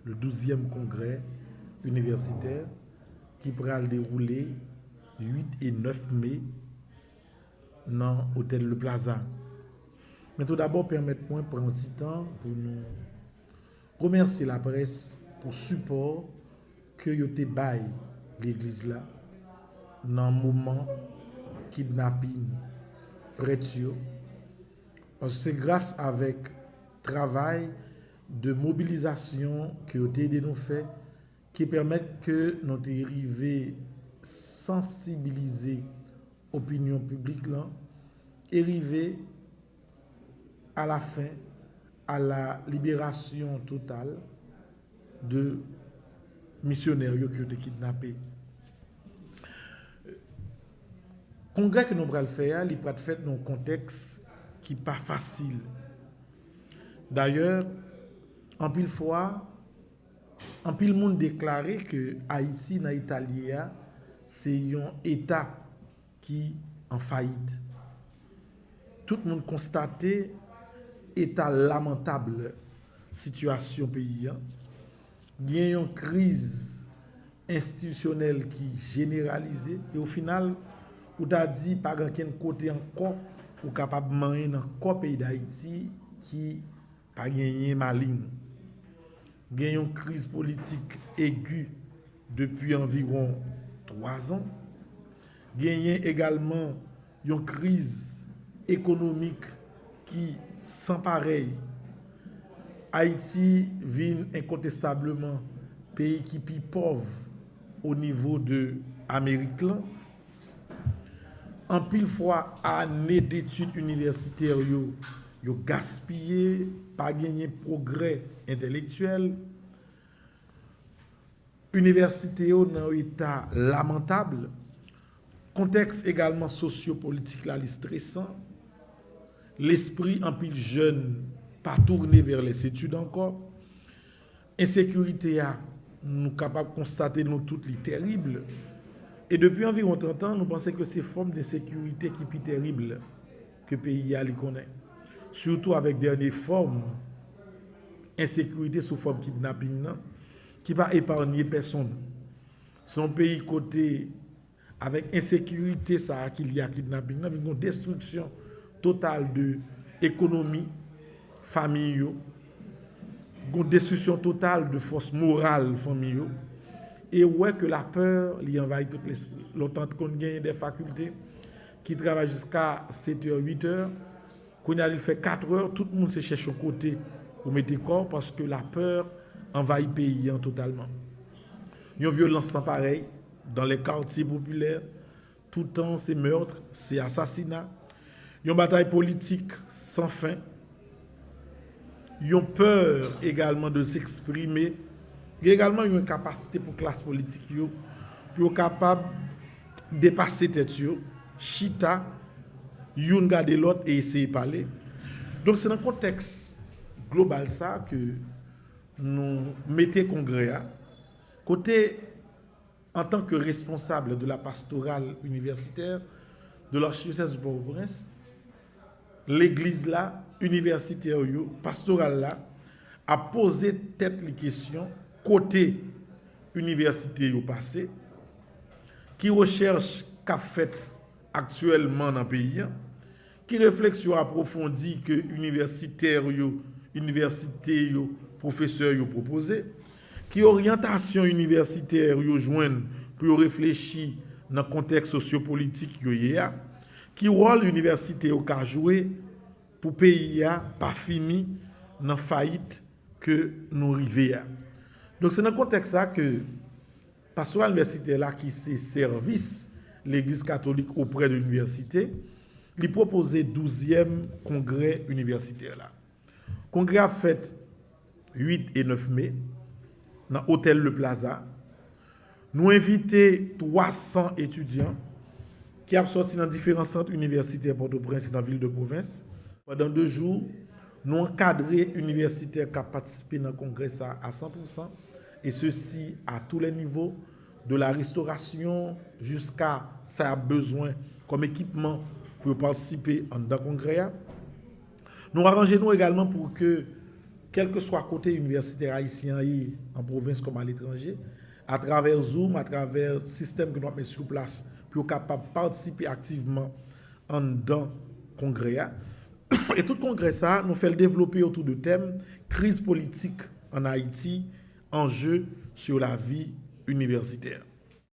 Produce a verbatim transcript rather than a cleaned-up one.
le douzième congrès universitaire ki pral dewoule uit e nèf me nan Otèl Le Plaza. Men toudabò, pèmèt mwen pran yon ti tan pou nou remèsye laprès pou sipò ke yo te bay legliz la nan moman kidnapin prèt yo. Paske se gras avèk travay de mobilizasyon ke yo te ede nou fè ki pèmèt ke nou te rive sansibilize opinyon piblik lan e rive à la fin à la libération totale de misyonè yo ke yo te kidnape. Kongrè ke nou pral fè a, li pral fèt nan yon kontèks ki pa fasil. Dayè, anpil fwa, anpil moun deklare ke Ayiti nan eta l ye a, se yon eta ki an fayit. Tout moun konstate eta lamantab sitiyasyon peyi an. Gen yon kriz enstitisyonèl ki jeneralize, e o final, ou ta di pa gen okenn kote ankò ou kapab manyen nan kò peyi Dayiti ki pa genyen maling. Gen yon kriz politik egi depi anviwon twa zan. Genyen egalman yon kriz ekonomik ki san parèy. Ayiti vin enkontestableman peyi ki pi pòv o nivo de Amerik lan. Anpil fwa, ane detid inivèsitè yo, yo gaspiye, pa genyen pwogrè entèlektyèl. Inivèsite yo nan yon eta lamantab. Kontèks egalman sosyopolitik la, li stresan. Lespri anpil jèn pa tounen vè lèzetid ankò. Ensekirite a, nou kapab konstate nou tout li tèrib. E depi anviwon trant an, nou panse ke se fòm de ensekirite ki pi tèrib ke peyi a li konnen. Sitou avèk dènye fòm ensekirite sou fòm kidnaping nan, ki pa epanye pèsonn. Se yon peyi kote, avèk ensekirite sa a ki lye a kidnaping nan, vin gon destriksyon total de ekonomi fanmi yo, gon destriksyon total de fòs moral fanmi yo, e ou wè ke lapè, li anvayi tout lespri. Lontan, t konn genyen de fakilte ki travay jiska sèt è, uit è, kounye a, li fè kat è, tout moun se chèche yon kote pou mete kò w, paske lapè anvayi peyi an totalman. Yon vyolans san parèy dans les quartiers populaires, toutan se mèt, se asasina, yon batay politik san fen, yon pè egalman de s'exprimer, gen egalman yon enkapasite pou klas politik yo, pou yo kapab depase tèt yo, chita, youn gade lòt e eseye pale. Donk, se nan kontèks global sa ke nou mete kongrè a, kote, en tant que responsable de la pastorale universitaire de l'archidiocèse de Port-au-Prince, legliz la, inivèsitè yo, pastoral la, ap poze tèt li kesyon kote inivèsite yo pase, ki rechèch k ap fèt aktyèlman nan peyi a, ki refleksyon apwofondi ke inivèsitè yo, inivèsite yo, pwofesè yo pwopoze, ki oryantasyon inivèsitè yo jwenn pou yo reflechi nan kontèks sosyopolitik yo ye a, ki wòl inivèsite yo ka jwe pou peyi a pa fini nan fayit ke nou rive a. Donk, se nan kontèks sa ke pastoral inivèsitè la, ki se sèvis Legliz Katolik oprè de linivèsite, li pwopoze douzyèm kongrè inivèsitè la. Kongrè a ap fèt uit e nèf me nan Otèl Le Plaza. Nou envite twa san etidyan ki ap sòti nan diferan sant inivèsitè Pòtoprens e nan vil de pwovens. Pandan de jou, nou ankadre inivèsitè k ap patisipe nan kongrè sa a san pou san, e sesi a tou lè nivo, de la restorasyon jiska sa y ap bezwen kòm ekipman pou yo patisipe anndan kongrè a. Nou aranje nou egalman pou ke kèlkeswa kote inivèsitè ayisyen an ye, an pwovens kòm aletranje, atravè Zoom, atravè sistèm ke nou ap met sou plas pou yo kapab patisipe aktivman anndan kongrè a. E tout kongrè sa a, nou fè l devlope otou de tèm: kriz politik an Ayiti, enjeux sur la vie universitaire.